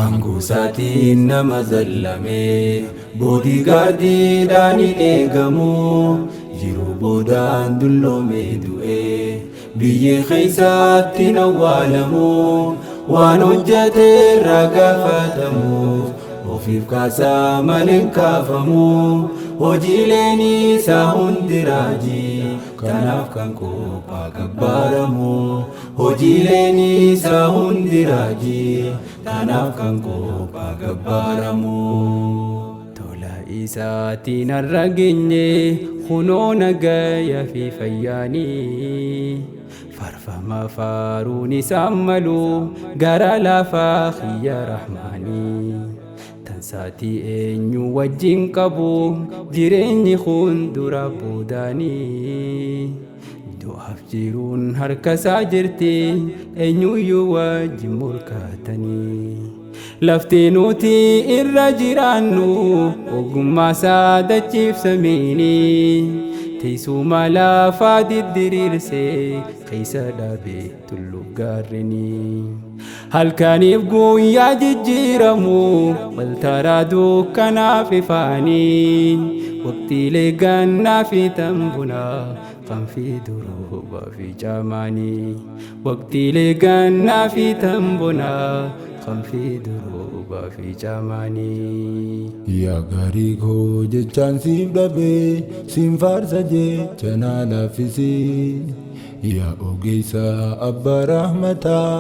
Aangoo isaatiin nama zallamee boodigaardiidhaan hin eegamu. Jiruu boodaan dulloomee du'ee biyyee keessaatti hin awwaalamu. Waan hojjete irraa gaafatamuuf ofiif kaasaa malee hin kaafamu. Hojiileen isaa hundi raajii kanaaf kan qophaa gabbaaramu. Hojiileen isaa hundi raajii kanaaf kan qophaa gabbaaramu. Tola isaatiin har'a geenye kunoo nagaya fi fayyaanii. Farfama faaruun isaan malu gara lafaa kiyya rahmaanii. Tansaatii eenyu wajjin qabu jireenyi kun dura boodaanii. Du'aaf jiruun harka isaa jirti eenyuyyuu wajjin morkatanii. Lafti nuti irra jiraannu ogummaa isaa dachiifsamiini. Teessuma lafaa diddiriirsee keessa dhaabee tulluu gaarrenii. Halkaniif guyyaa jijjiiramu waltaraa dukkanaaf ifaanii. Waqtiilee gannaa fi tambunaa kan fi durooba fi caamaanii. Waqtiilee gannaa fi tambunaa kan fi durooba fi caamaanii. Yaa gaarii koo jechaan siif dhabee siin faarsa jecha naa laaffisii. Yaa ogeessa abbaa rahmataa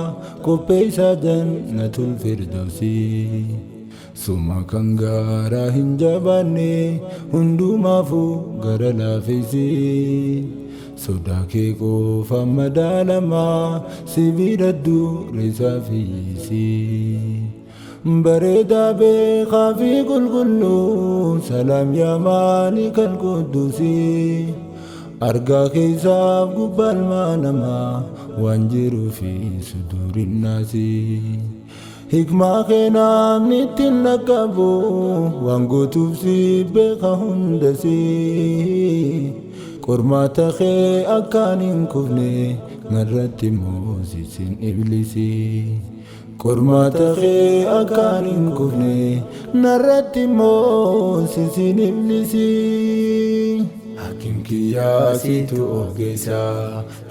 qopheessaa jannatul firdawsii. Suma kan gaaraa hin jabaanne hundumaafuu gara laafesii. Sodaa kee qofa madaalamaa sibiila dureessaa fiyyisii. Bareedaa beekaa fi qulqulluu salaam yaa maalikal quddusii. Argaa keessaaf gubbaa ilmaa namaa waan jiruu fi suduurin naasii. Hikmaa kee namni ittiin dhaqqabu waan gootuuf si beeka hundasii. Qormaata kee akkaan hin kufne narratti moosisin iblisii. Qormaata kee akkaan hin kufne narratti moosisin iblisii. Hakim kiyyaa situ ogeessa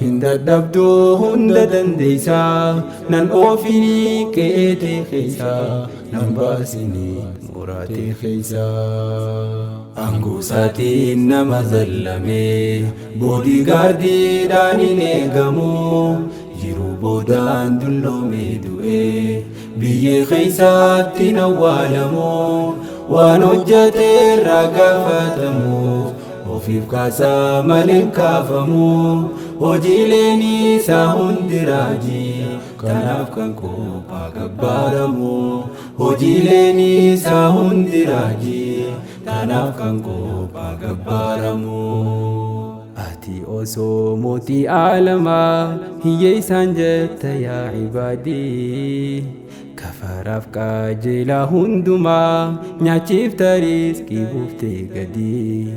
hin dadhabdu hunda dandeessa nan oofinii qe'eetee keessa nan baasinii muraatee keessa. Aangoo isaatiin nama zallamee boodigaardiidhaan hin eegamu. Jiruu boodaan dulloomee du'ee biyyee keessaatti hin awwaalamu. Waan hojjete irraa gaafatamuuf ofiif kaasaa malee hin kaafamu. Hojiileen isaa hundi raajii kanaaf kan qophaa gabbaaramu. Hojiileen isaa hundi raajii kanaaf kan qophaa gabbaaramu. Ati osoo mootii aalamaa hiyyeessaan jetta yaa ibaadii. Kafaraaf qajeelaa hundumaa nyaachiifta riiskii buuftee gadi.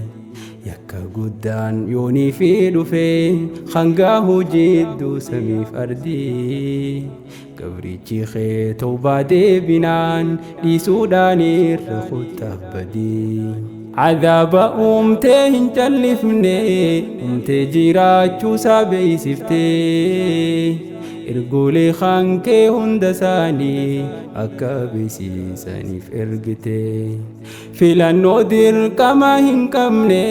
Yakka guddaan yoonii fi dhufee hangaa hojiidduu samiif ardii. Gabrichi kee tawbaa deebinaan dhiisuudhaan irra kuttabbadii. Cadaaba uumtee hin callifne uumtee jiraachuusaa beeksiftee. Ergoolee kaankee hunda isaanii akka beeksisaniif ergite. Filannoo dirqama hin qabne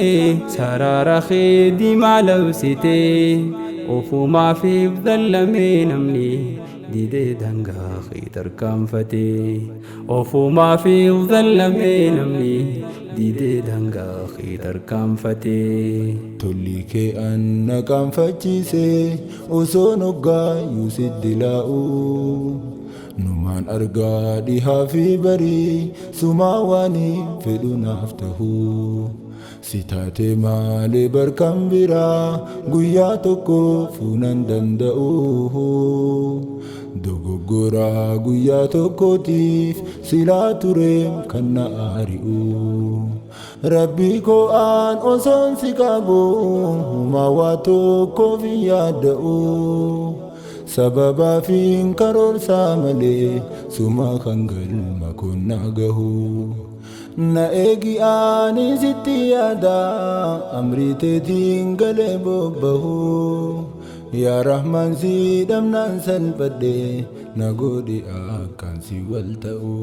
sarara kee diimaa labsite. Ofumaaf dhallamee namni didee dangaa kee tarkaanfate. Ofumaaf dhallamee namni didee dangaa kee tarkaanfate. Tolli kee anna qaanfachiise osoo noggaayyuu sitti laa'u. Numaan argaa dhihaa fi barii sumaa waan fedhu naaf tahu. Si taate malee barkan biraa guyyaa tokko fuunan danda'u. Dogoggoraa guyyaa tokkootiif silaa tureem kan na ari'u. Rabbi koo aan osoon si qabu humaa waa tokkoof hin yaadda'u. Sababaa fi karoorsaa malee suma kan galma kun na gahu. Na eegi ani sitti yaada, amrii teetiin galee bobbahu. Yaa Rahmaan, si dhabnaan salphadhe, na godhi akkaan si wal ta'u.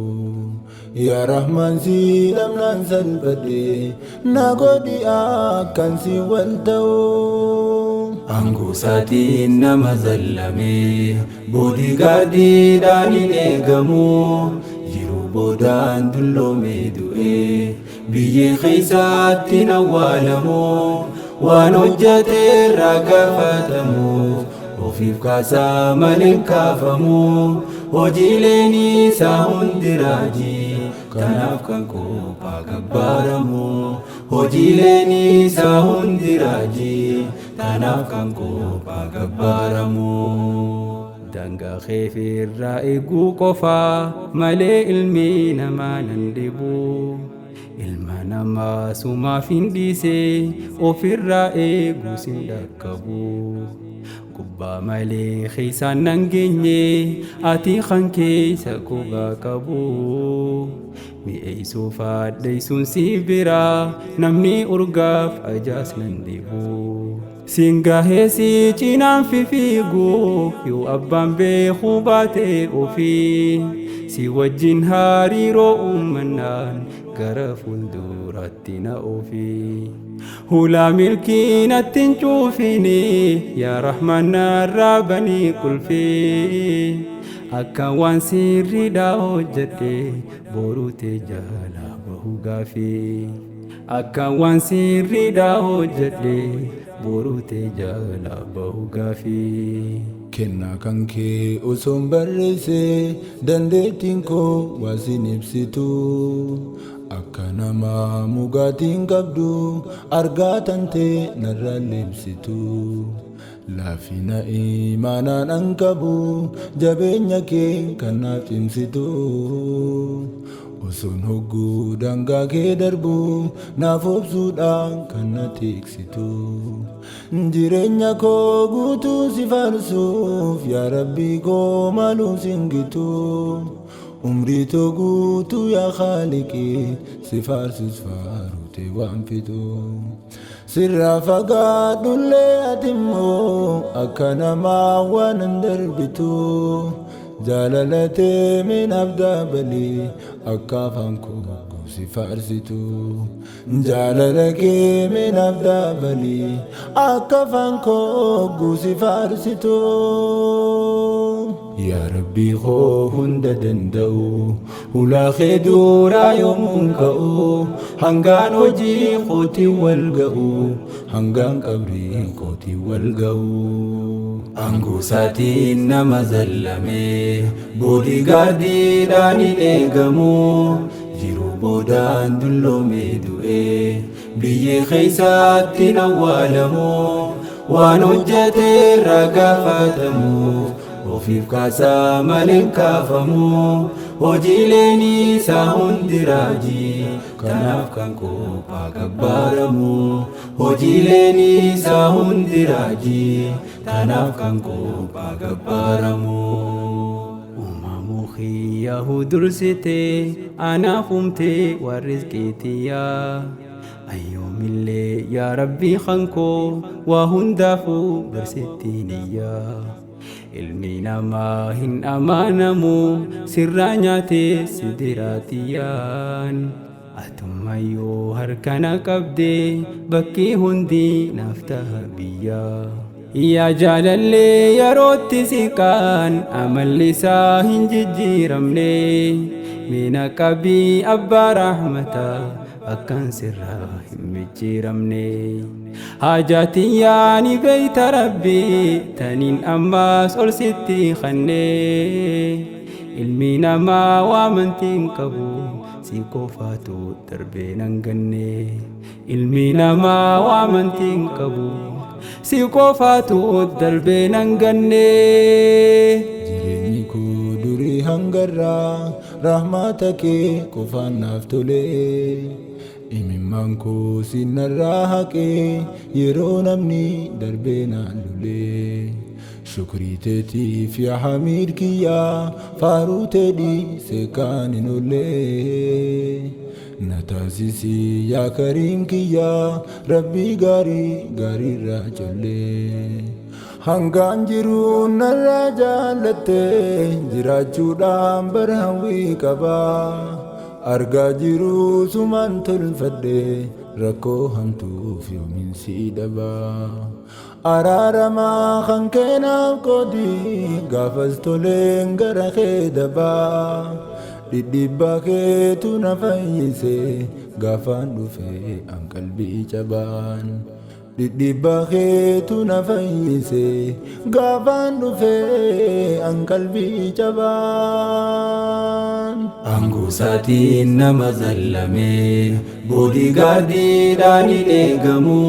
Yaa Rahmaan, si dhabnaan salphadhe, na godhi akkaan si wal ta'u. Aangoo isaatiin nama zallamee, boodigaardiidhaan hin eegamu. Yeroo boodaan dulloomee du'ee biyyee keessaatti hin awwaalamu. Waan hojjete irraa gaafatamuuf ofiif kaasaa malee hin kaafamu. Hojiileen isaa hundi raajii, kanaaf kan qophaa gabbaaramu. Hojiileen isaa hundi raajii, kanaaf kan qophaa gabbaaramu. Daangaa keefirraa eeguu qofaa malee ilmi namaa nan dhibu. Ilma namaa sumaaf hin dhiise, ofirraa eeguus hin dhaqqabu. Gubbaa malee keessaan nan geenye, ati kan keessa quba qabu. Mi'eessuu faadheessuun si biraa, namni urgaaf ajaas nan dhibu. Siin gahee si cinaan fifiigu yoo abbaan beekuu baate ofii. Si wajjin hariiroo uumannaan gara fuulduraatti na ofii. Hulaa milkii natti hin cuufini, yaa Rahmaan, narraa banii qulfii. Akka waan sirriidhaa hojjedhe boruu tee jalaa bahu gaafii. Akka waan sirriidhaa hojjedhe boruu tee jalaa bahu gaafii. Kennaa kan kee osoon barreesse, dandeettiin koo waa sin ibsitu. Akka namaa mugaatiin qabdu argaa tantee narra libsitu. Laafina imaanaan an qabu, jabeenya kee kan naaf cimsitu. Osoon hogguu daangaa kee darbu, naaf obsuudhaan kan na tiksitu. Jireenya koo guutuu si faarsuuf, yaa Rabbii koo, maaluu sin gitu. Umrii too guutuu, yaa Khaaliqii, si faarsus faarutee waan fitu. Sirraa fagaadhullee, ati immoo akka namaa waan hin darbitu. Jaalalatee minaaf dabalii, akka afaan koo si faarsitu. Jaalala kee minaaf dabalii, akka afaan koo si faarsitu. Yaa Rabbii koo hunda danda'u, hulaa kee duraa yoomuun ka'u, hangaan hojii kootiin wal ga'u, hangaan qabrii kootiin wal ga'u. Aangoo isaatiin nama zallamee, boodigaardiidhaan hin eegamu. Jiruu boodaan dulloomee du'ee biyyee keessaatti hin awwaalamu. Waan hojjete irraa gaafatamuuf ofiif kaasaa malee hin kaafamu. Hojiileen isaa hundi raajii, kanaaf kan qophaa gabbaaramu. Hojiileen isaa hundi raajii, kanaaf kan qophaa gabbaaramu. Uumamuu kiyyahu dursite anaaf uumtee waan rizqiitiyyaa. Ayyoomillee, yaa Rabbii kankoo, waa hundaafuu barsittiin iyyaa. Ilmi namaa hin amanamu, sirraa nyaatee si diraatiyyaan. Atummayyuu harkana qabdee, bakki hundi naaf taha biyyaa. Yaa jaalallee yerootti siqaan amalli isaa hin jijjiiramne. Mina qabii, abbaa rahmataa, akkan sirraa hin micciiramne. Haajaatiin ni beeyta, Rabbii, taniin ammaas ol sitti kanne. Ilmi namaa waa amantiin qabu, si qofaatu darbee nan ganne. Ilmi namaa waa amantiin qabu, si qofaatu darbee nan ganne. Jireenyi koo durii hangarraa rahmaata kee qofaan naaf tole. Imimmaan koo sinarraa haqee yeroo namni darbee naan lolee. Shukrii teetiif yaa hamiid kiyyaa, faaruu tee dhiisee kaan hin oollee. Na taasisi yaa kariim kiyyaa, rabbii gaarii gaariirraa collee. Hangaan jiru narraa jaallatte, jiraachuudhaan bara hawwii qabaa. Argaa jiru sumaan tolfadhe, rakkoo hamtuuf yoomiin si dhabaa. Araaramaa kan keenaaf qoodi, gaafas toleen gara kee dabaa. Dhidhiibbaa keetu na fayyise gaafaan dhufe an qalbii cabaan. Dhidhiibbaa keetu na fayyise gaafaan dhufe an qalbii cabaan. Aangoo isaatiin nama zallamee, boodigaardiidhaan hin eegamu.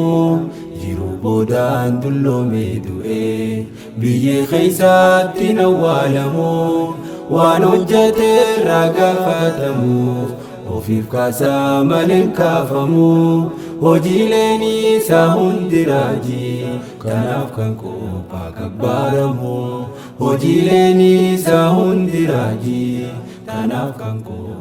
Jiruu boodaan dulloomee du'ee biyyee keessaatti hin awwaalamu. Waan hojjete irraa gaafatamuuf ofiif kaasaa malee hin kaafamu. Hojiileen isaa hundi raajii, kanaaf kan qophaa gabbaaramu. Hojiileen isaa hundi raajii, kanaaf kan qophaa.